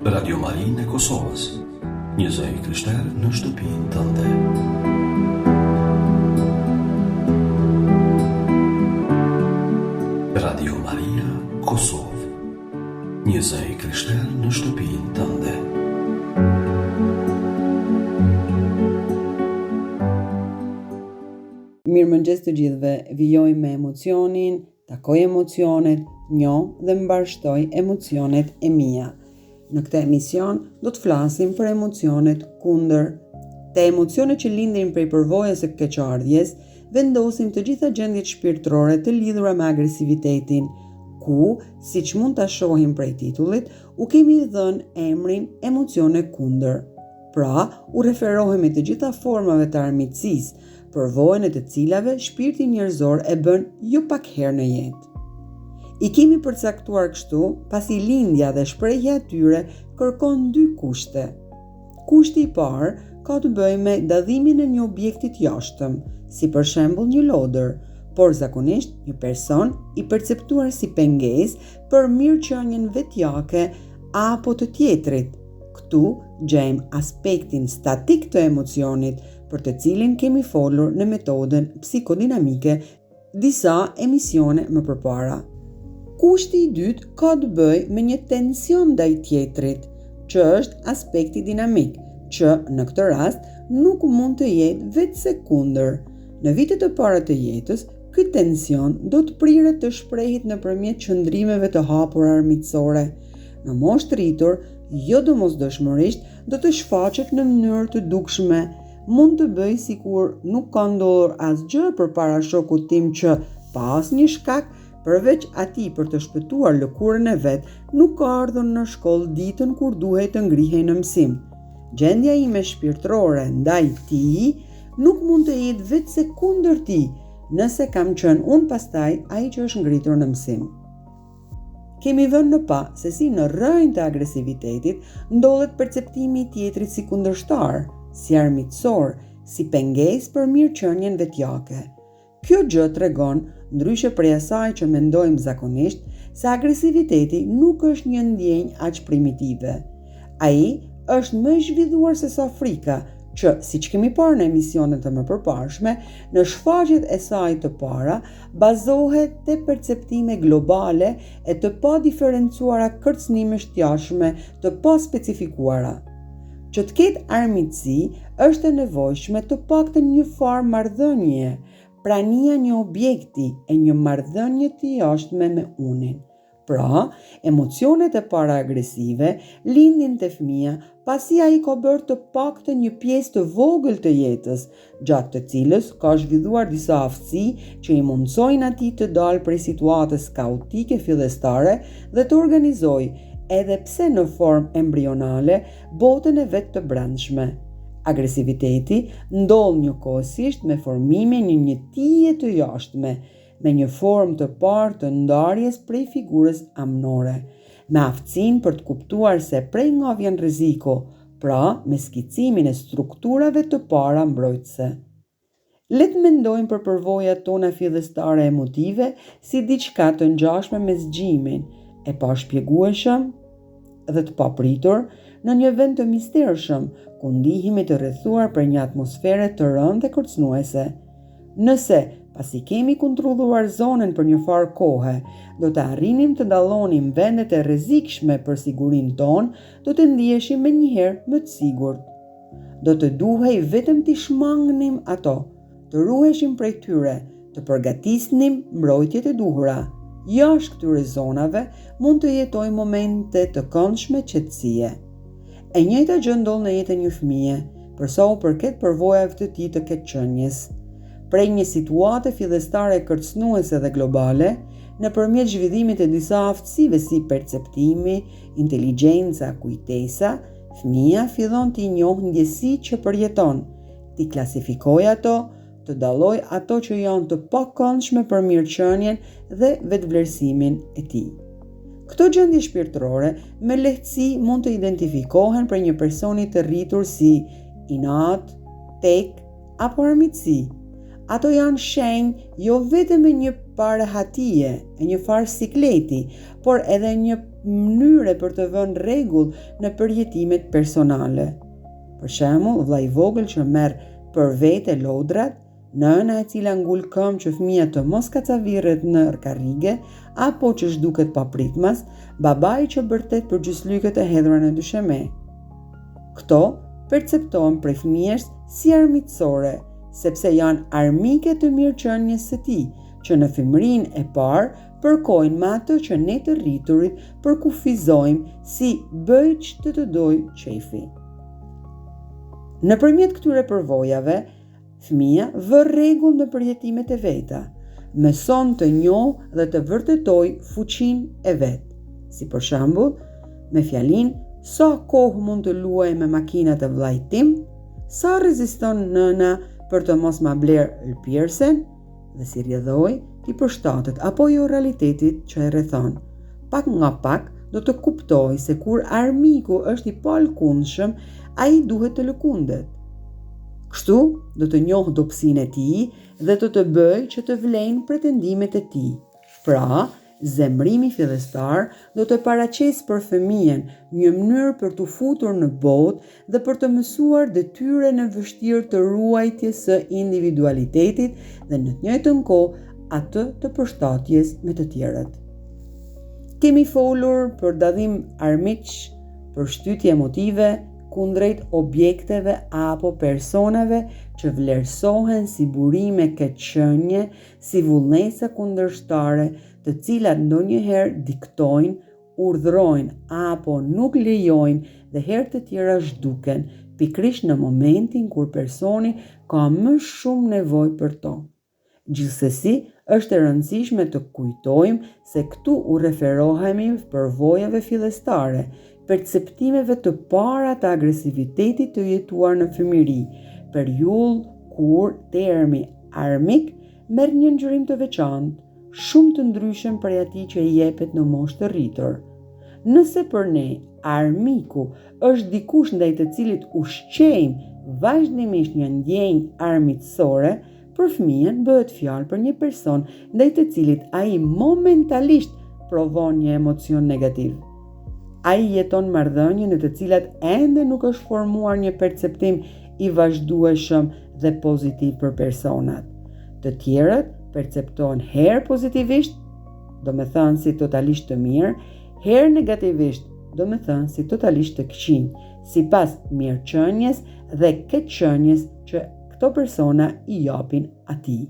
Radio Marinë e Kosovës, një zë i krishterë në shtëpinë tënde. Radio Maria Kosovë, një zë i krishterë në shtëpinë tënde. Mirëmëngjes të gjithëve, vijojmë me emocionin, Takoj emocionet, njoh dhe mbarështoj emocionet e mia. Në këtë emision do të flasim për emocionet kundër. Te emocionet që lindin prej përvojës së keqardhjes, vendosim të gjitha gjendjet shpirtërore të lidhura me agresivitetin, ku, siç mund ta shohim prej titullit, u kemi dhënë emrin emocione kundër. Pra, u referohemi të gjitha formave të armiqësisë, përvojën e të cilave shpirti njerëzor e bën jo pak herë në jetë. I kemi përcaktuar kështu, pasi lindja dhe shprehja e tyre kërkon dy kushte. Kushti i parë ka të bëjë me dallimin e një objekti të jashtëm, si për shembull një lodër, por zakonisht një person i perceptuar si pengesë për mirëqenien vetjake apo të tjetrit. Këtu gjejmë aspektin statik të emocionit, për të cilin kemi folur në metodën psikodinamike disa emisione më përpara. Kushti i dytë ka të bëjë me një tension ndaj tjetrit, që është aspekti dinamik, që në këtë rast nuk mund të jetë veçse kundër. Në vitet e para të jetës, ky tension do të priret të shprehet nëpërmjet qëndrimeve të hapura armiqësore. Në moshë të rritur, jo domosdoshmërisht do të shfaqet në mënyrë të dukshme, mund të bëj sikur nuk ka ndodhur asgjë përpara shokut tim që, pa asnjë shkak, përveç atij për të shpëtuar lëkurën e vet, nuk ka ardhur në shkollë ditën kur duhej të ngrihej në mësim. Gjendja ime shpirtërore ndaj tij nuk mund të jetë veçse kundër tij, nëse kam qenë unë pastaj ai që është ngritur në mësim. Kemi vënë në pah se si në rrënjë të agresivitetit ndodhet perceptimi i tjetrit si kundërshtar, si armiqësor, si pengesë për mirëqenien vetjake. Kjo gjë tregon, ndryshe prej asaj që mendojmë zakonisht, se agresiviteti nuk është një ndjenjë aq primitive. Ai është më i zhvilluar sesa frika, që, siç kemi parë në emisionet e mëpërparshme, në shfaqjet e saj të para, bazohet te perceptime globale e të padiferencuara kërcënimesh të jashtme të paspecifikuara. Që të ketë armiqësi, është e nevojshme të paktën një farë marrëdhënie, prania e një objekti e një marrëdhënie të jashtme me unin. Pra, emocionet e para agresive lindin te fëmija pasi ai ka bërë të paktën një pjesë të vogël të jetës, gjatë të cilës ka zhvilluar disa aftësi që i mundësojnë atij të dalë prej situatës kaotike fillestare dhe të organizojë, edhe pse në formë embrionale, botën e vet të brendshme. Agresiviteti ndodh njëkohësisht me formimin e një njëtie të jashtme, me një formë të parë të ndarjes prej figurës amnore, me aftësinë për të kuptuar se prej nga vjen rreziku, pra me skicimin e strukturave të para mbrojtëse. Le të mendojmë për përvojat tona fillestare emotive si diçka të ngjashme me zgjimin e pashpjegueshëm dhe të papritur në një vend të mistershëm, ku ndihemi të rrethuar prej një atmosfere të rëndë dhe kërcënuese. Nëse, pasi kemi kontrolluar zonën për një farë kohe, do të arrinim të dallonim vendet e rrezikshme për sigurinë tonë, do të ndiheshim menjëherë më të sigurt. Do të duhej vetëm t'i shmangnim ato, të ruheshim prej tyre, të përgatisnim mbrojtjet e duhura. Jashtë këtyre zonave mund të jetojmë momente të këndshme qetësie. E njëjta gjë ndodh në jetën e një fëmije, për sa u përket përvojave të tij të keqqenies. Prej një situate fillestare kërcënuese dhe globale, nëpërmjet zhvillimit të disa aftësive si perceptimi, inteligjenca, kujtesa, fëmija fillon t'i njohë ndjesitë që përjeton, t'i klasifikojë ato, të dallojë ato që janë të pakëndshme për mirëqenien dhe vetëvlerësimin e tij. Këto gjendje shpirtërore me lehtësi mund të identifikohen prej një personi të rritur si inat, tekë apo armiqësi. Ato janë shenjë jo vetëm e një parehatie, e një farë sikleti, por edhe një mënyre për të vënë rregull në përjetimet personale. Për shembull, vëllai i vogël që merr për vete lodrat, nëna e cila ngul këmbë që fëmija të mos kacavirret në karrige apo që zhduket papritmas, babai që bërtet për gjyslykët e hedhura në dysheme. Këto perceptohen prej fëmijës si armiqësore, sepse janë armike të mirëqenies së tij, që në fëmijërinë e parë përkojnë me atë që ne të rriturit përkufizojmë si bëj ç'të të dojë qejfi. Nëpërmjet këtyre përvojave, fëmija vë rregull në përjetimet e veta, mëson të njohë dhe të vërtetojë fuqinë e vet. Si për shembull, me fjalinë sa kohë mund të luaj me makinat e vëllait tim, sa reziston nëna për të mos ma blerë lëpirësen, dhe si rrjedhojë t'i përshtatet apo jo realitetit që e rrethon. Pak nga pak do të kuptojë se kur armiku është i palëkundshëm, ai duhet të lëkundet. Kështu do të njohë dobësinë e tij dhe do të bëjë që të vlejnë pretendimet e tij. Pra, zemërimi fillestar do të paraqesë për fëmijën një mënyrë për t'u futur në botë dhe për të mësuar detyrën e vështirë të ruajtjes së individualitetit dhe në të njëjtën kohë atë të përshtatjes me të tjerët. Kemi folur për dallim armiqsh, për shtytje emotive kundrejt objekteve apo personave që vlerësohen si burime keqqenie si vullnesa kundërshtare të cilat ndonjëherë diktojnë, urdhërojnë apo nuk lejojnë dhe herë të tjera zhduken, pikërisht në momentin kur personi ka më shumë nevojë për to. Gjithsesi, është e rëndësishme të kujtojmë se këtu u referohemi përvojave fillestare, perceptimeve të para të agresivitetit të jetuar në fëmijëri, periudhë kur termi armik merr një ngjyrim të veçantë, shumë të ndryshëm prej atij që i jepet në moshë të rritur. Nëse për ne armiku është dikush ndaj të cilit ushqejmë vazhdimisht një ndjenjë armiqësore, për fëmijën bëhet fjalë për një person ndaj të cilit ai momentalisht provon një emocion negativ. Ai jeton marrëdhënie në të cilat ende nuk është formuar një perceptim i vazhdueshëm dhe pozitiv për personat. Të tjerët perceptohen herë pozitivisht, domethënë si totalisht të mirë, herë negativisht, domethënë si totalisht të këqinj, sipas mirëqenies dhe keqqenies që këto persona i japin atij.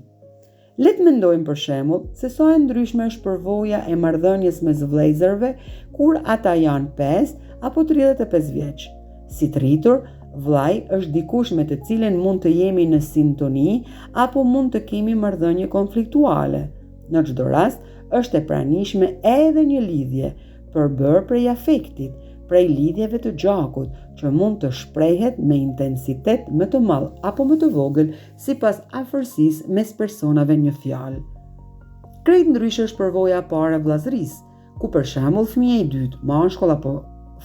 Le të mendojmë për shembull se sa e ndryshme është përvoja e marrëdhënies mes vëllezërve kur ata janë 5 apo 35 vjeç. Si të rritur, vëllai është dikush me të cilin mund të jemi në sintoni apo mund të kemi marrëdhënie konfliktuale. Në çdo rast, është e pranishme edhe një lidhje, përbërë prej afektit, prej lidhjeve të gjakut, që mund të shprehet me intensitet më të madh apo më të vogël sipas afërsisë mes personave në fjalë. Krejt ndryshe është përvoja e parë e vëllazërisë, ku për shembull fëmija i dytë, mashkull apo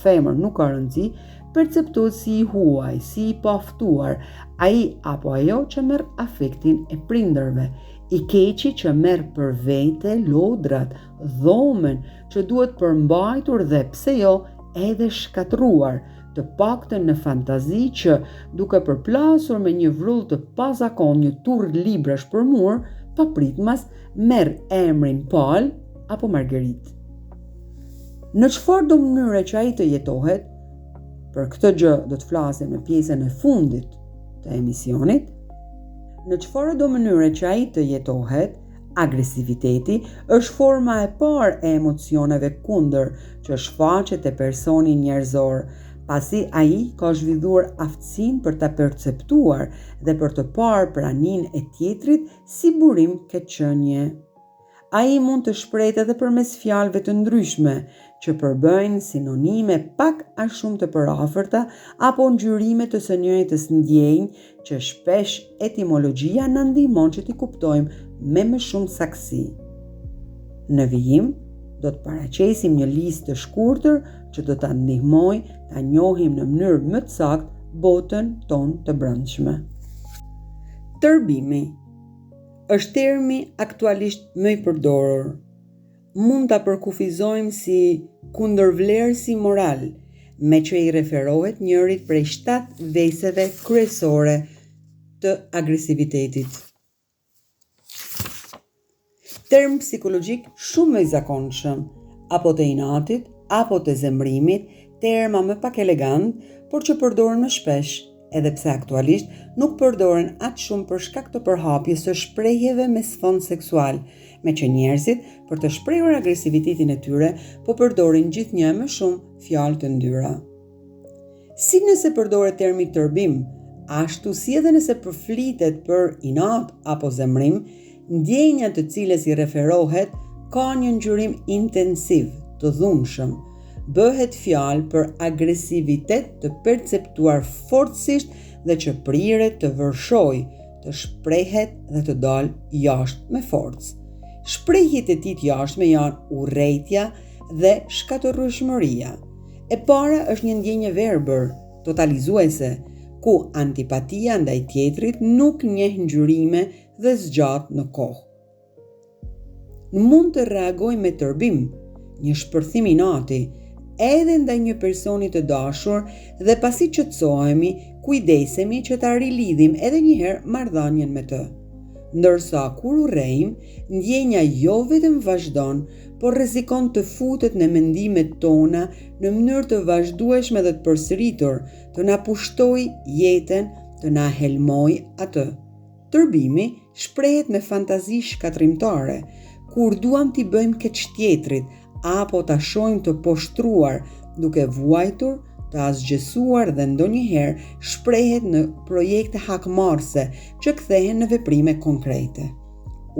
femër nuk ka rëndësi, perceptohet si i huaj, si i paftuar, ai apo ajo që merr afektin e prindërve, i keqi që merr për vete lodrat, dhomën që duhet përmbajtur dhe pse jo edhe shkatërruar, të paktën në fantazi që, duke përplasur me një vrull të pazakontë një turrë librash për mur, papritmas merr emrin Paul apo Marguerite. Në çfarëdo mënyre që ai të jetohet, për këtë gjë do të flasim në pjesën e fundit të emisionit, në çfarëdo mënyre që ai të jetohet, Agresiviteti është forma e parë e emocioneve kundër që shfaqet te personi njerëzor, pasi ai ka zhvilluar aftësinë për ta perceptuar dhe për të parë praninë e tjetrit si burim keqqenie. Ai mund të shprehet edhe përmes fjalëve të ndryshme, që përbëjnë sinonime pak a shumë të përafërta apo ngjyrime të së njëjtës ndjenjë që shpesh etimologjia na ndihmon që t'i kuptojmë me më shumë saktësi. Në vijim, do të paraqesim një listë të shkurtër që do ta ndihmojë ta njohim në mënyrë më të saktë botën tonë të brendshme. Tërbimi. Është termi aktualisht më i përdorur. Mund ta përkufizojmë si kundërvlerësi moral, meqë i referohet njërit prej shtatë veseve kryesore të agresivitetit. Term psikologjik shumë më i zakonshëm, apo të inatit, apo të zemërimit, terma më pak elegantë, por që përdoren më shpesh, edhe pse aktualisht nuk përdoren aq shumë për shkak të përhapjes së shprehjeve me sfond seksual, meqë njerëzit për të shprehur agresivitetin e tyre po përdorin gjithnjë e më shumë fjalë të ndyra. Si nëse përdoret termi tërbim, ashtu si edhe nëse përflitet për inat apo zemërim, ndjenja të cilës i referohet ka një ngjyrim intensiv, të dhunshëm. Bëhet fjalë për agresivitet të perceptuar fortësisht dhe që priret të vërshojë, të shprehet dhe të dalë jashtë me forcë. Shprehjet e tij të jashtme janë urrejtja dhe shkatërrueshmëria. E para është një ndjenjë e verbër, totalizuese, ku antipatia ndaj tjetrit nuk njeh ngjyrime dhe zgjat në kohë. Mund të reagojmë me tërbim, një shpërthim inati, edhe ndaj një personi të dashur dhe pasi qetësohemi, kujdesemi që ta rilidhim edhe një herë marrëdhënien me të. Ndërsa kur urrejmë, ndjenja jo vetëm vazhdon, por rrezikon të futet në mendimet tona në mënyrë të vazhdueshme dhe të përsëritur, të na pushtojë jetën, të na helmojë atë. Tërbimi shprehet me fantazi shkatërrimtare, kur duam t'i bëjmë keq tjetrit apo ta shohim të poshtruar, duke vuajtur, të asgjësuar dhe ndonjëherë shprehet në projekte hakmarrëse që kthehen në veprime konkrete.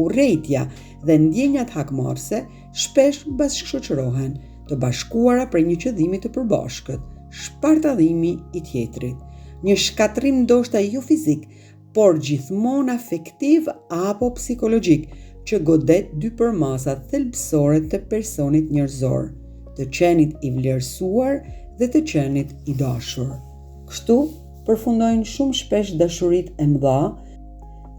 Urrejtja dhe ndjenjat hakmarrëse shpesh bashkëshoqërohen, të bashkuara prej një qëllimi të përbashkët, shpartallimi i tjetrit. Një shkatërrim ndoshta jo fizik, por gjithmonë afektiv apo psikologjik, që godet dy përmasat thelbësore të personit njerëzor, të qenit i vlerësuar dhe të qenit i dashur. Kështu përfundojnë shumë shpesh dashuritë e mëdha,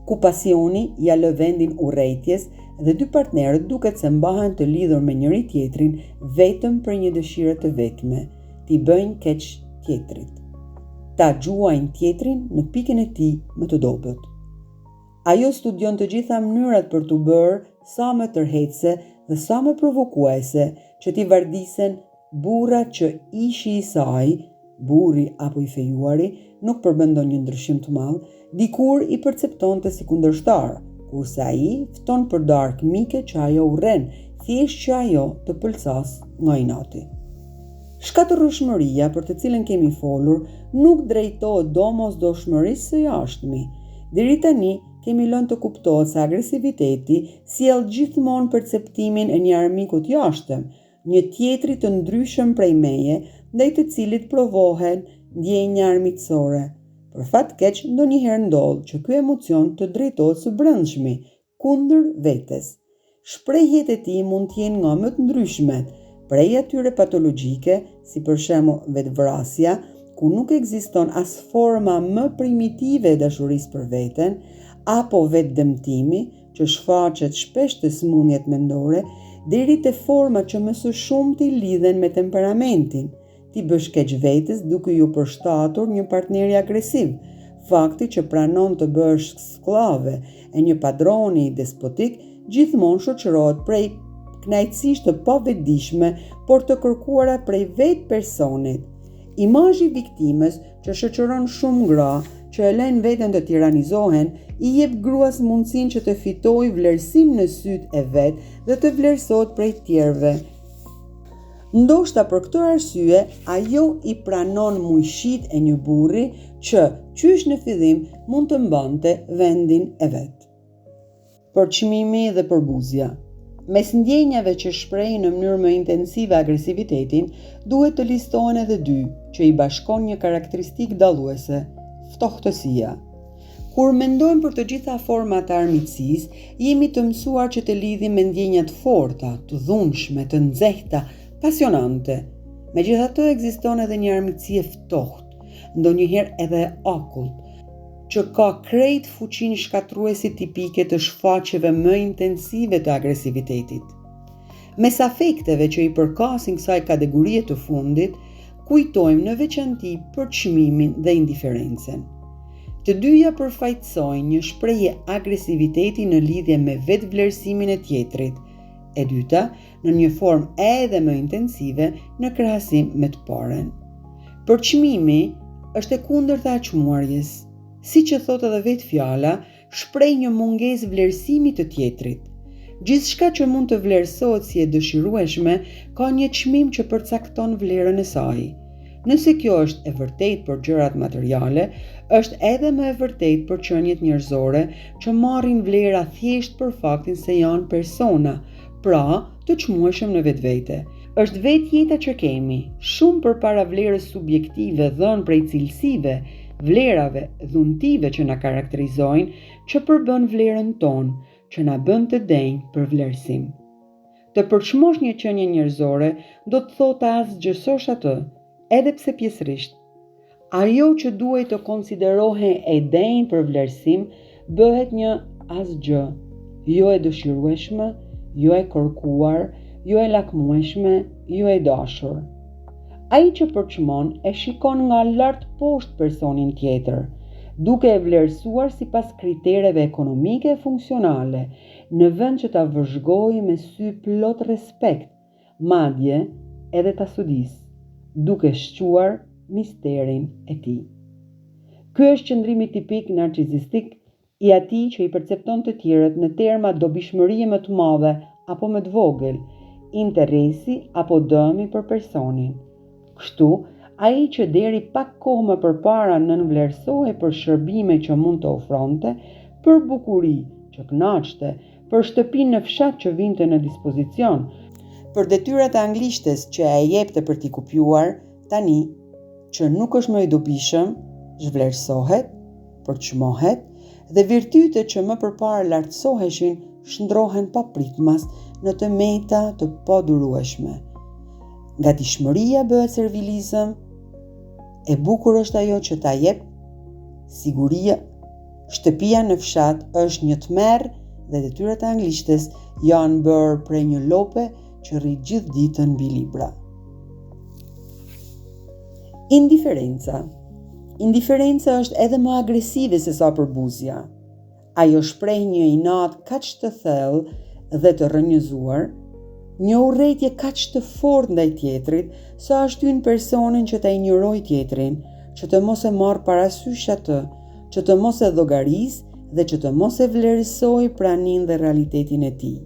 ku pasioni ia lë vendin urrejtjes dhe dy partnerët duket se mbahen të lidhur me njëri-tjetrin vetëm për një dëshirë të vetme, t'i bëjnë keq tjetrit. Ta gjuajnë tjetrin në pikën e tij më të dobët. Ajo studion të gjitha mënyrat për t'u bërë sa më tërheqëse dhe sa më provokuese që t'i vardisen burrat që ishi i saj, burri apo i fejuari, nuk përbën ndonjë ndryshim të madh, dikur i perceptonte si kundërshtarë, kurse ai fton për darkë mike që ajo urren, thjesht që ajo të pëlcasë nga inati. Shkatërrueshmëria për të cilën kemi folur nuk drejtohet domosdoshmërisht së jashtmi. Deri tani kemi lënë të kuptohet se agresiviteti sjell gjithmonë perceptimin e një armiku të jashtëm, një tjetri të ndryshëm prej meje, ndaj të cilit provohen ndjenja armiqësore. Për fat keq, ndonjëherë ndodh që ky emocion të drejtohet së brendshmi, kundër vetes. Shprehjet e tij mund të jenë nga më të ndryshmet, prej atyre patologjike, si për shembull vetëvrasja, ku nuk ekziston as forma më primitive e dashurisë për veten, apo vetëdëmtimi, që shfaqet shpesh te sëmundjet mendore, deri te format që më së shumti lidhen me temperamentin, T'i bësh keq vetes duke iu përshtatur një partneri agresiv. Fakti që pranon të bëhesh skllave e një padroni despotik gjithmonë shoqërohet prej kënaqësish të pavetëdijshme, por të kërkuara prej vetë personit. Imazhi i viktimës që shoqëron shumë gra që e lënë veten të tiranizohen, i jep gruas mundësinë që të fitojë vlerësim në sytë e vet dhe të vlerësohet prej të tjerëve. Ndoshta për këtë arsye ajo i pranon mujshitë e një burri që, qysh në fillim, mund të mbante vendin e vet. Përçmimi dhe përbuzja. Mes ndjenjave që shprehin në mënyrë më intensive agresivitetin, duhet të listohen edhe dy, që i bashkon një karakteristikë dalluese, ftohtësia. Kur mendojmë për të gjitha format e armiqësisë, jemi të mësuar që të lidhim me ndjenja të forta, të dhunshme, të nxehta, pasionante. Megjithatë ekziston edhe një armiqësi e ftohtë, ndonjëherë edhe e akullt, që ka krejt fuqinë shkatërruese tipike të shfaqjeve më intensive të agresivitetit. Mes afekteve që i përkasin kësaj kategorie të fundit, kujtojmë në veçanti përçmimin dhe indiferencën. Të dyja përfaqësojnë një shprehje agresiviteti në lidhje me vetëvlerësimin e tjetrit, e dyta në një formë edhe më intensive në krahasim me të parën. Përçmimi është e kundërta e çmuarjes. Siç e thotë edhe vetë fjala, shpreh një mungesë vlerësimi të tjetrit. Gjithçka që mund të vlerësohet si e dëshirueshme ka një çmim që përcakton vlerën e saj. Nëse kjo është e vërtetë për gjërat materiale, është edhe më e vërtetë për qeniet njerëzore që marrin vlera thjesht për faktin se janë persona, pra të çmueshëm në vetvete. Është vetë jeta që kemi, shumë përpara vlerës subjektive dhënë prej cilësive, vlerave, dhuntive që na karakterizojnë, që përbën vlerën tonë, që na bën të denjë për vlerësim. Të përçmosh një qenie njerëzore do të thotë ta asgjësosh atë, edhe pse pjesërisht. Ajo që duhej të konsiderohej e denjë për vlerësim, bëhet një asgjë, jo e dëshirueshme, jo e kërkuar, jo e lakmueshme, jo e dashur. Ai që përçmon e shikon nga lart poshtë personin tjetër, duke e vlerësuar sipas kritereve ekonomike e funksionale, në vend që ta vëzhgojë me sy plot respekt, madje edhe ta sodisë, duke shquar misterin e tij. Ky është qëndrimi tipik narcizistik i atij që i percepton të tjerët në terma dobishmërie më të madhe apo më të vogël, interesi apo dëmi për personin. Kështu, ai që deri pak kohë më përpara nënvlerësohej për shërbime që mund të ofronte, për bukuri që kënaqte, për shtëpinë në fshat që vinte në dispozicion, për detyrat e anglishtes që e jepte për t'i kopjuar, tani që nuk është më i dobishëm, zhvlerësohet, përçmohet dhe virtytet që më përpara lartësoheshin shndërrohen papritmas në të meta të padurueshme. Gatishmëria bëhet servilizëm, e bukur është ajo që ta jep siguria Shtëpia në fshat është një tmerr dhe detyrat e anglishtes janë bërë prej një lope që rri gjithë ditën mbi libra. Indiferenca. Indiferenca është edhe më agresive se sa përbuzja. Ajo shpreh një inat kaq të thellë dhe të rrënjëzuar, një urrejtje kaq të fortë ndaj tjetrit, sa e shtyn personin që ta injorojë tjetrin, që të mos e marrë parasysh atë, që të mos e llogarisë dhe që të mos e vlerësojë praninë dhe realitetin e tij.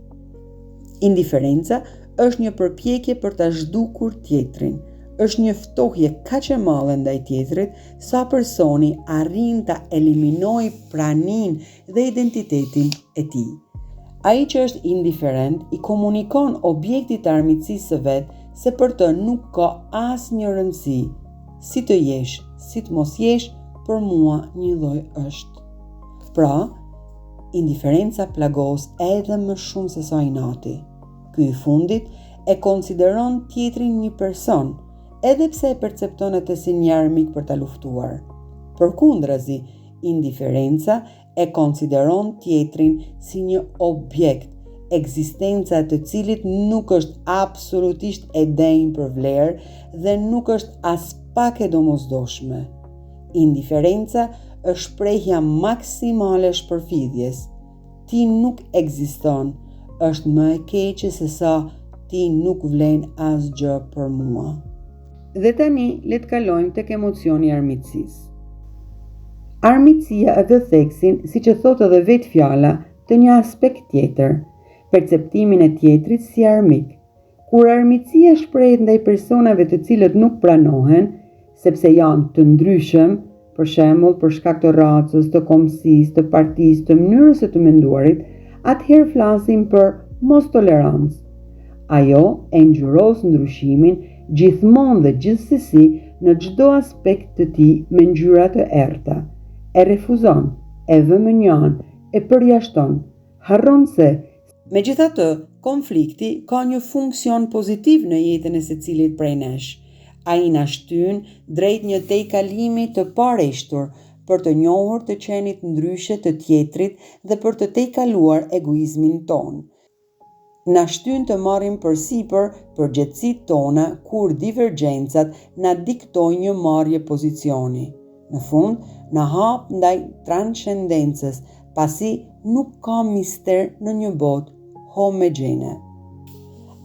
Indiferenca është një përpjekje për ta zhdukur tjetrin. Është një ftohje kaq e madhe ndaj tjetrit, sa personi arrin ta eliminojë praninë dhe identitetin e tij. Ai që është indiferent i komunikon objektit të armiqësisë së vet se për të nuk ka asnjë rëndësi, si të jesh, si të mos jesh, për mua njëlloj është. Pra, indiferenca plagos edhe më shumë se sa inati. Ky i fundit e konsideron tjetrin një person, edhe pse e percepton atë si një armik për ta luftuar. Përkundrazi, indiferenca e konsideron tjetrin si një objekt, ekzistenca e të cilit nuk është absolutisht e denjë për vlerë dhe nuk është aspak e domosdoshme. Indiferenca është shprehja maksimale e shpërfilljes. Ti nuk ekziston, është më e keqe se sa ti nuk vlen asgjë për mua. Dhe tani le të kalojmë tek emocioni i armiqësisë. Armiqësia e vë theksin, siç e thotë edhe vetë fjala, te një aspekt tjetër, perceptimin e tjetrit si armik. Kur armiqësia shprehet ndaj personave të cilët nuk pranohen, sepse janë të ndryshëm, për shembull për shkak të racës, të kombësisë, të partisë, të mënyrës së të menduarit, atëherë flasim për mostolerancë. Ajo e ngjyros ndryshimin gjithmonë dhe gjithsesi në çdo aspekt të tij me ngjyra të errëta. E refuzon, e vë mënjanë, e përjashton, harron se Megjithatë, konflikti ka një funksion pozitiv në jetën e secilit prej nesh. Ai na shtyn drejt një tejkalimi të pareshtur. për të njohur të qenit ndryshe të tjetrit dhe për të tejkaluar egoizmin tonë. Na shtyn të marrim përsipër përgjegjësitë tona kur divergjencat na diktojnë një marrje pozicioni. Në fund, na hap ndaj transcendencës, pasi nuk ka mister në një botë homogjene.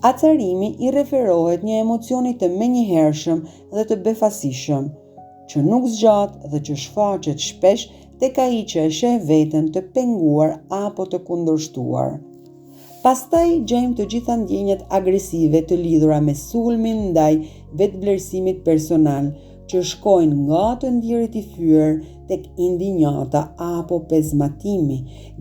Acarimi i referohet një emocioni të menjëhershëm dhe të befasishëm, që nuk zgjat dhe që shfaqet shpesh tek ai që e sheh veten të penguar apo të kundërshtuar. Pastaj gjejmë të gjitha ndjenjat agresive të lidhura me sulmin ndaj vetëvlerësimit personal, që shkojnë nga të ndjerit i fyer tek indinjata apo pezmatimi,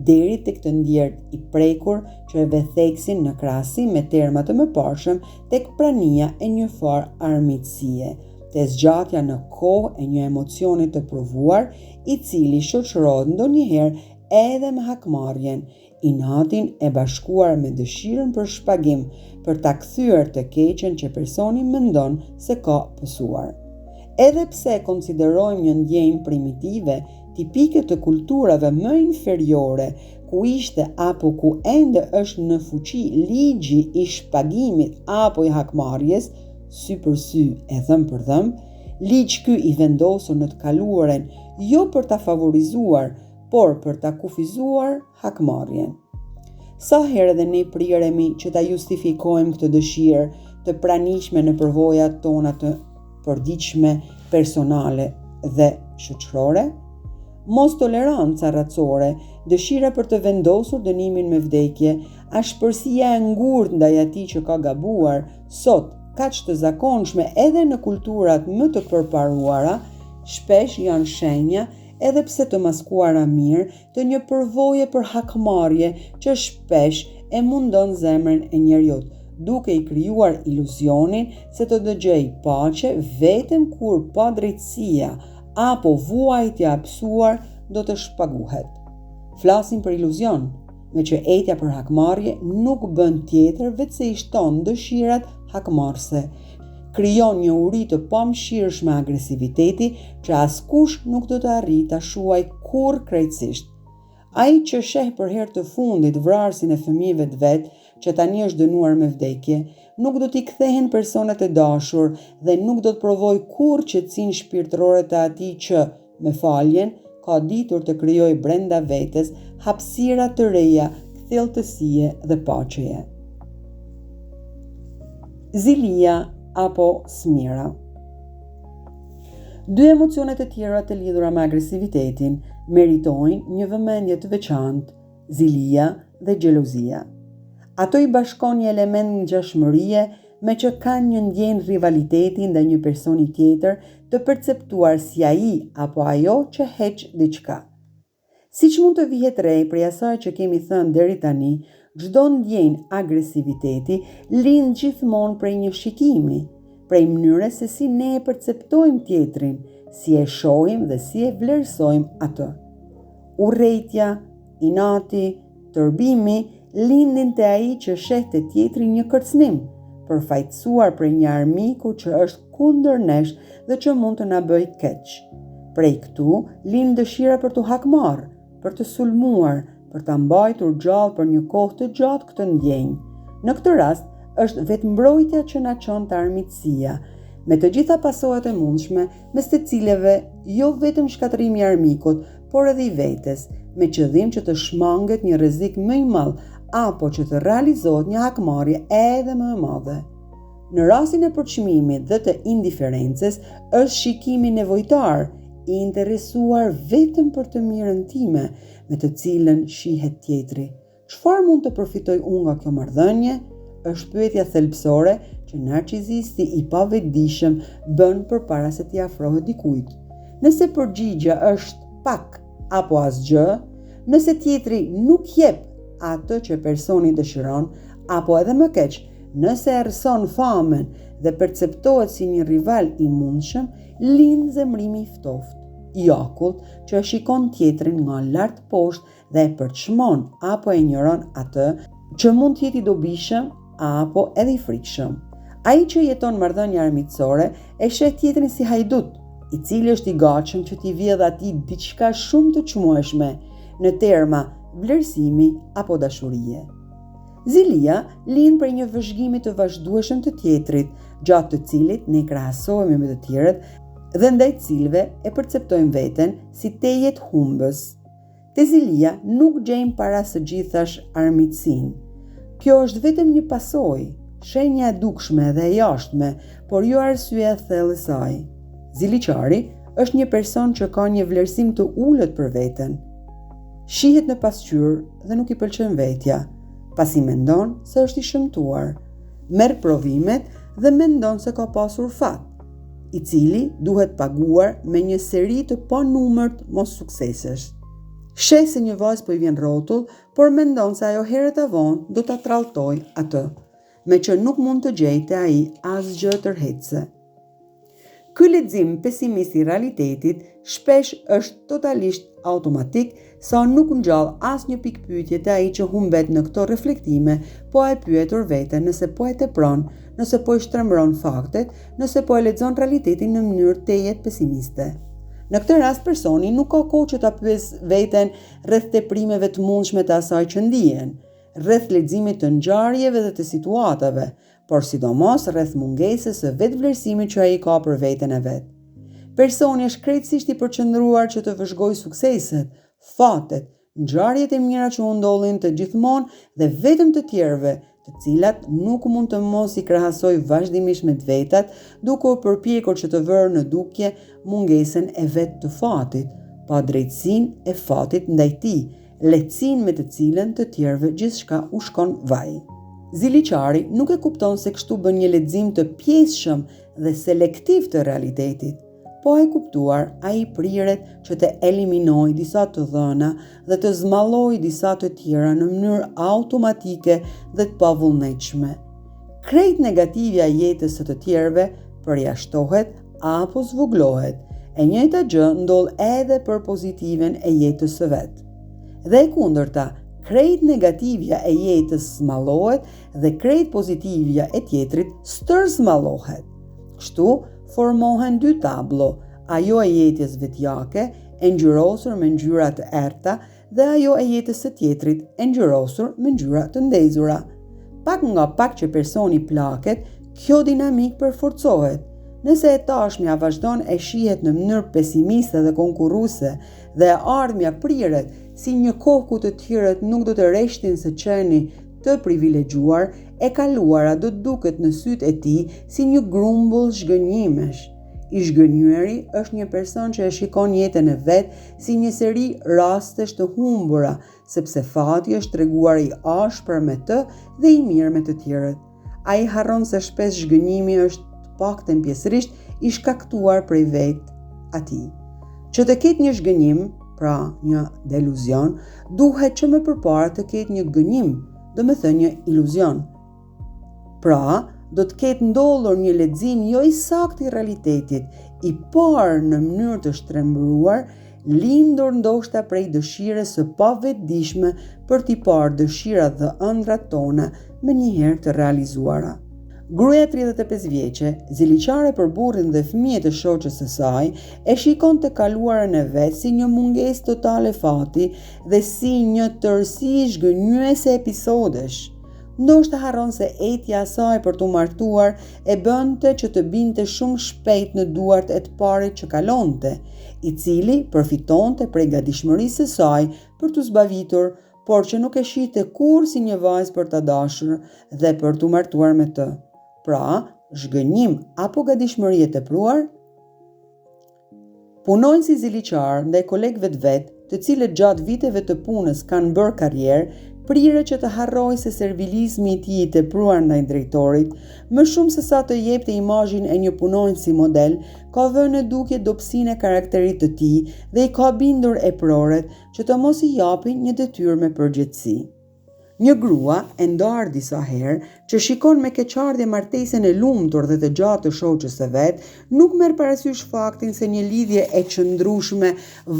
deri tek të ndjerit i prekur që e vë theksin në krahasim me termat e mëparshëm tek prania e njëfarë armiqësie, te zgjatja në kohë e një emocioni të provuar, i cili shoqërohet ndonjëherë edhe me hakmarrjen, inatin e bashkuar me dëshirën për shpagim, për ta kthyer të keqen që personi mendon se ka pësuar. Edhe pse e konsiderojmë një ndjenjë primitive, tipike të kulturave më inferiore, ku ishte apo ku ende është në fuqi ligji i shpagimit apo i hakmarrjes, sy për sy e dhëmb për dhëmb, ligj ky i vendosur në të kaluarën jo për ta favorizuar, por për ta kufizuar hakmarrjen. Sa herë edhe ne priremi që ta justifikojmë këtë dëshirë të pranishme në përvojat tona të përditshme personale dhe shoqërore? Mostoleranca racore, dëshira për të vendosur dënimin me vdekje, ashpërsia e ngurtë ndaj atij që ka gabuar, sot kaq të zakonshme edhe në kulturat më të përparuara, shpesh janë shenja edhe pse të maskuara mirë, të një përvoje për hakmarrje që shpesh e mundon zemrën e njeriut, duke i krijuar iluzionin se do të gjejë paqe vetëm kur padrejtësia apo vuajtja e pësuar do të shpaguhet. Flasim për iluzion, meqë etja për hakmarrje nuk bën tjetër veçse i shton dëshirat hakmarrëse, krijon një uri të pamëshirshme agresiviteti që askush nuk do të arrijë ta shuajë kurrë krejtësisht. Ai që sheh për herë të fundit vrarësin e fëmijëve të vet, që tani është dënuar me vdekje, nuk do t'i kthehen personat e dashur dhe nuk do të provojë kurrë qetësinë shpirtërore të atij që, Me faljen, ka ditur të krijojë brenda vetes hapësira të reja kthjelltësie dhe paqeje. Zilia apo smira. Dy emocione të tjera të lidhura me agresivitetin meritojnë një vëmendje të veçantë, zilia dhe xhelozia. Ato i bashkon një element ngjashmërie meqë kanë një ndjenjë rivaliteti ndaj një personi tjetër të perceptuar si ai apo ajo që heq diçka. Siç mund të vihet re prej asaj që kemi thënë deri tani, çdo ndjenjë agresiviteti lind gjithmonë prej një shikimi, prej mënyrës se si ne e perceptojmë tjetrin, si e shohim dhe si e vlerësojmë atë. Urrejtja, inati, Tërbimi lindin te ai që sheh te tjetri një kërcënim, përfaqësuar prej një armiku që është kundër nesh dhe që mund të na bëjë keq. Prej këtu lind dëshira për t'u hakmarrë, për të sulmuar, për ta mbajtur gjallë për një kohë të gjatë këtë ndjenjë. Në këtë rast, është vetëmbrojtja që na çon te armiqësia, me të gjitha pasojat e mundshme, mes të cilave jo vetëm shkatërrimi i armikut, por edhe i vetes, me qëllim që të shmanget një rrezik më i madh apo që të realizohet një hakmarrje edhe më e madhe. Në rastin e përçmimit dhe të indiferencës, është shikimi nevojtar, i interesuar vetëm për të mirën time, me të cilën shihet tjetri. Çfarë mund të përfitoj unë nga kjo marrëdhënie? Është pyetja thelbësore që narcizisti i pavetëdijshëm bën përpara se t'i afrohet dikujt. Nëse përgjigja është pak apo asgjë, nëse tjetri nuk jep atë që personi dëshiron, apo edhe më keq, nëse errëson famën dhe perceptohet si një rival i mundshëm, lind zemërimi i ftohtë, i akullt, që e shikon tjetrin nga lart poshtë dhe e përçmon apo e injoron atë që mund të jetë i dobishëm apo edhe i frikshëm. Ai që jeton marrëdhënie armiqësore e sheh tjetrin si hajdut, i cili është i gatshëm që t'i vjedhë atij diçka shumë të çmueshme në terma vlerësimi apo dashurie. Zilia lind prej një vëzhgimi të vazhdueshëm të tjetrit, gjatë të cilit ne krahasohemi me të tjerët dhe ndaj të cilëve e perceptojmë veten si tejet humbës. Te zilia nuk gjejmë para së gjithash armiqësinë. Kjo është vetëm një pasojë, shenja e dukshme dhe e jashtme, por jo arsyeja e thellë e saj. Ziliqari është një person që ka një vlerësim të ulët për veten. Shihet në pasqyrë dhe nuk i pëlqen vetja, pasi mendon se është i shëmtuar. Merr provimet dhe mendon se ka pasur fat, i cili duhet paguar me një seri të panumërt mossuksesesh. Sheh se një vajzë po i vjen rrotull, por mendon se ajo herët a vonë do ta tradhtojë atë, meqë nuk mund të gjejë te ai asgjë tërheqëse. Ky lexim pesimist i realitetit shpesh është totalisht automatik, sa nuk ngjall asnjë pikëpyetje te ai që humbet në këto reflektime, pa e pyetur veten nëse po e tepron, nëse po i shtrembëron faktet, nëse po e lexon realitetin në mënyrë tejet pesimiste. Në këtë rast personi nuk ka kohë që ta pyesë veten rreth teprimeve të mundshme të asaj që ndien, rreth leximit të ngjarjeve dhe të situatave, por sidomos rreth mungesës së vetëvlerësimit që ai ka për veten e vet. Personi është krejtësisht i përqendruar që të vëzhgojë sukseset, fatet, ngjarjet e mira që u ndodhin të gjithmonë dhe vetëm të tjerëve, të cilat nuk mund të mos i krahasojë vazhdimisht me të vetat, duke u përpjekur që të vërë në dukje mungesën e vet të fatit, padrejtësinë e fatit ndaj tij, lehtësinë me të cilën të tjerëve gjithçka u shkon vaj. Ziliqari nuk e kupton se kështu bën një lexim të pjesshëm dhe selektiv të realitetit. Pa e kuptuar, ai priret që të eliminojë disa të dhëna dhe të zmadhojë disa të tjera në mënyrë automatike dhe të pavullnetshme. Krejt negativja e jetës së të tjerëve përjashtohet apo zvogëlohet. E njëjta gjë ndodh edhe për pozitiven e jetës së vet. Dhe e kundërta, krejt negativja e jetës zmadhohet dhe krejt pozitivja e tjetrit stërzmadhohet. Kështu formohen dy tablo, ajo e jetës vetjake, e ngjyrosur me ngjyra të errëta dhe ajo e jetës së tjetrit e ngjyrosur me ngjyra të ndezura. Pak nga pak që personi plaket, kjo dinamikë përforcohet. Nëse e tashmja vazhdon e shihet në mënyrë pesimiste dhe konkurruese dhe e ardhmja priret si një kohë ku të tjerët nuk do të reshtin së qeni të privilegjuar, e kaluara do të duket në sytë e tij si një grumbull zhgënjimesh. I zhgënjyeri është një person që e shikon jetën e vet si një seri rastesh të humbura, sepse fati është treguar i ashpër me të dhe i mirë me të tjerët. Ai harron se shpesh zhgënjimi është të paktën pjesërisht i shkaktuar prej vetë atij. Që të ketë një zhgënjim, pra një deluzion, duhet që më përpara të ketë një gënjim, domethënë një iluzion. Pra, do të ketë ndodhur një lexim jo i saktë i realitetit, i parë në mënyrë të shtrembëruar, lindur ndoshta prej dëshirës së pavetëdijshme për t'i parë dëshirat dhe ëndrrat tona menjëherë të realizuara. Gruaja 35 vjeçe, ziliqare për burrin dhe fëmijët e shoqes së saj, e shikon të kaluarën e vet si një mungesë totale fati dhe si një tërësi zhgënjyese episodesh. Ndoshta harron se etja e saj për t'u martuar e bënte që të binte shumë shpejt në duart e të parit që kalonte, i cili përfitonte prej gatishmërisë së saj për t'u zbavitur, por që nuk e shihte kurrë si një vajzë për ta dashur dhe për t'u martuar me të. Pra, zhgënjim apo gatishmëri e tepruar? Punonjësi ziliqar ndaj kolegëve të vet, të cilët gjatë viteve të punës kanë bërë karrierë, priret që të harrojë se servilizmi i tij i tepruar ndaj drejtorit, më shumë se sa të jepte imazhin e një punonjësi model, ka vënë në dukje dobësinë e karakterit të tij dhe i ka bindur eprorët që të mos i japin një detyrë me përgjegjësi. Një grua, e ndarë disa herë, që shikon me keqardhje martesën e lumtur dhe të gjatë të shoqes së vet, nuk merr parasysh faktin se një lidhje e qëndrueshme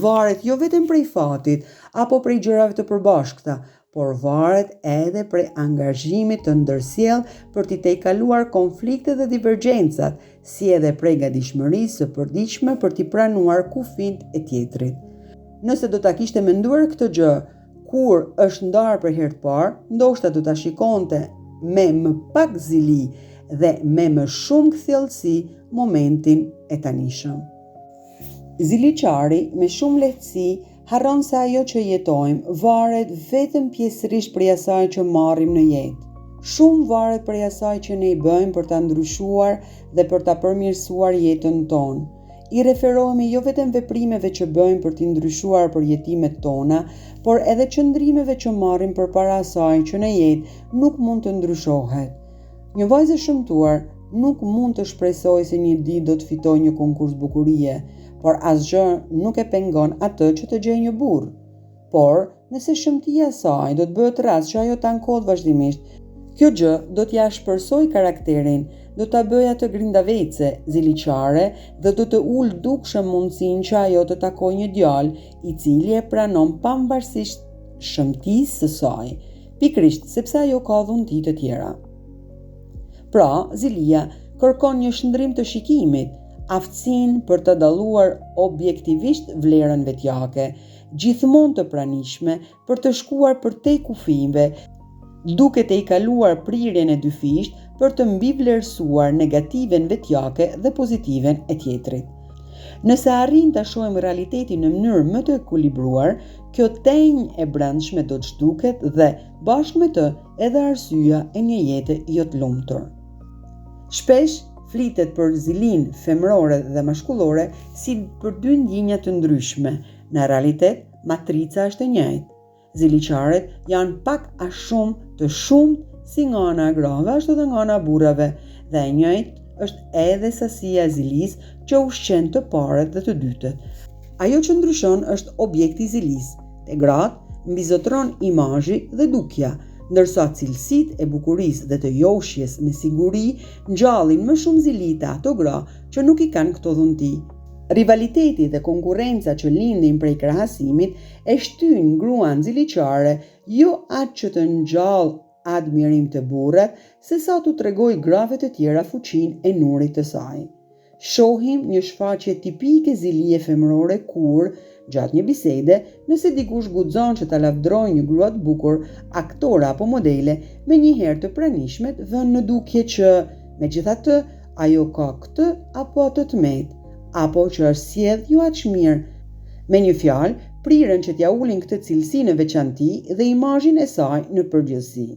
varet jo vetëm prej fatit apo prej gjërave të përbashkëta, por varet edhe prej angazhimit të ndërsjellë për t'i tejkaluar konfliktet dhe divergjencat, si edhe prej gatishmërisë së përditshme për t'i pranuar kufijtë e tjetrit. Nëse do ta kishte menduar këtë gjë kur është ndarë për herë të parë, ndoshta do ta shikonte me më pak zili dhe me më shumë kthjelltësi momentin e tanishëm. Ziliqari me shumë lehtësi harron se ajo që jetojmë varet vetëm pjesërisht prej asaj që marrim në jetë. Shumë varet prej asaj që ne bëjmë për ta ndryshuar dhe për ta përmirësuar jetën tonë. I referohemi jo vetëm veprimeve që bëjmë për t'i ndryshuar përjetimet tona, por edhe qëndrimeve që marrim përpara asaj që në jetë nuk mund të ndryshohet. Një vajzë e shëmtuar nuk mund të shpresojë se një ditë do të fitojë një konkurs bukurie, por asgjë nuk e pengon atë që të gjejë një burrë. Por, nëse shëmtia e saj do të bëhet rast që ajo të ankohet vazhdimisht, kjo gjë do t'ia ashpërsojë karakterin, do ta bëjë atë grindavece, ziliqare dhe do të ulë dukshëm mundësinë që ajo të takojë një djalë i cili e pranon pavarësisht shëmtisë së saj. Pikërisht sepse ajo ka dhunti të tjera. Pra, zilia kërkon një shndërrim të shikimit, aftësinë për të dalluar objektivisht vlerën vetjake, gjithmonë të pranishme për të shkuar përtej kufijve, duke tejkaluar prirjen e dyfishtë për të mbivlerësuar negativen vetjake dhe pozitiven e tjetrit. Nëse arrijmë ta shohim realitetin në mënyrë më të ekuilibruar, kjo tenjë e brendshme do të zhduket dhe, bashkë me të, edhe arsyeja e një jete jo të lumtur. Shpesh flitet për zilinë femërore dhe mashkullore si për dy ndjenja të ndryshme, në realitet matrica është e njëjtë. Ziliqarët janë pak a shumë të shumtë si nga ana e grave ashtu edhe nga ana e burrave dhe e njëjtë është edhe sasia e zilisë që ushqen të parët dhe të dytët. Ajo që ndryshon është objekti i zilisë. Te gratë mbizotëron imazhi dhe dukja, ndërsa cilësitë e bukurisë dhe të joshjes me siguri ngjallin më shumë zili te ato gra që nuk i kanë këto dhunti. Rivaliteti dhe konkurrenca që lindin prej krahasimit e shtyjnë gruan ziliqare jo aq që të ngjallë admirim te burrat, sesa t'u tregojë grave të tjera fuqinë e nurit të saj. Shohim një shfaqje tipike zilie femërore kur, gjatë një bisede, nëse dikush guxon që ta lavdërojë një grua të bukur, aktore apo modele, menjëherë të pranishmet vënë në dukje që, megjithatë, ajo ka këtë apo atë të metë, apo që është sjellë jo aq mirë. Me një fjalë, priren që t'ia ulin këtë cilësi në veçanti dhe imazhin e saj në përgjithësi.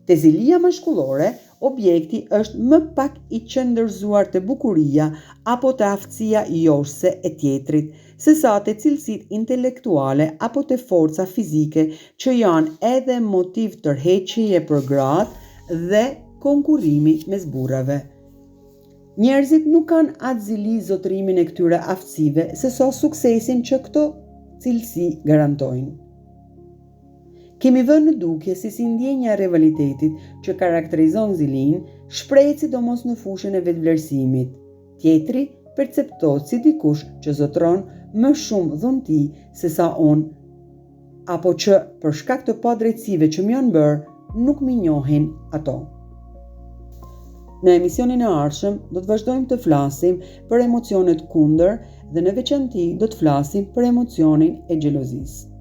Te zilia mashkullore, objekti është më pak i qendërzuar te bukuria apo te aftësia joshëse e tjetrit, sesa te cilësitë intelektuale apo te forca fizike që janë edhe motiv tërheqjeje për gratë dhe konkurrimi mes burrave. Njerëzit nuk kanë aq zili zotërimin e këtyre aftësive se sa suksesin që këto cilësi garantojnë. Kemi vënë në dukje se si ndjenja e rivalitetit që karakterizon zilinë shprehet sidomos në fushën e vetëvlerësimit. Tjetri perceptohet si dikush që zotëron më shumë dhunti se sa unë apo që për shkak të padrejtësive që më janë bërë, nuk m'i njohin ato. Në emisionin e ardhshëm do të vazhdojmë të flasim për emocionet kundër dhe në veçanti do të flasim për emocionin e xhelozisë.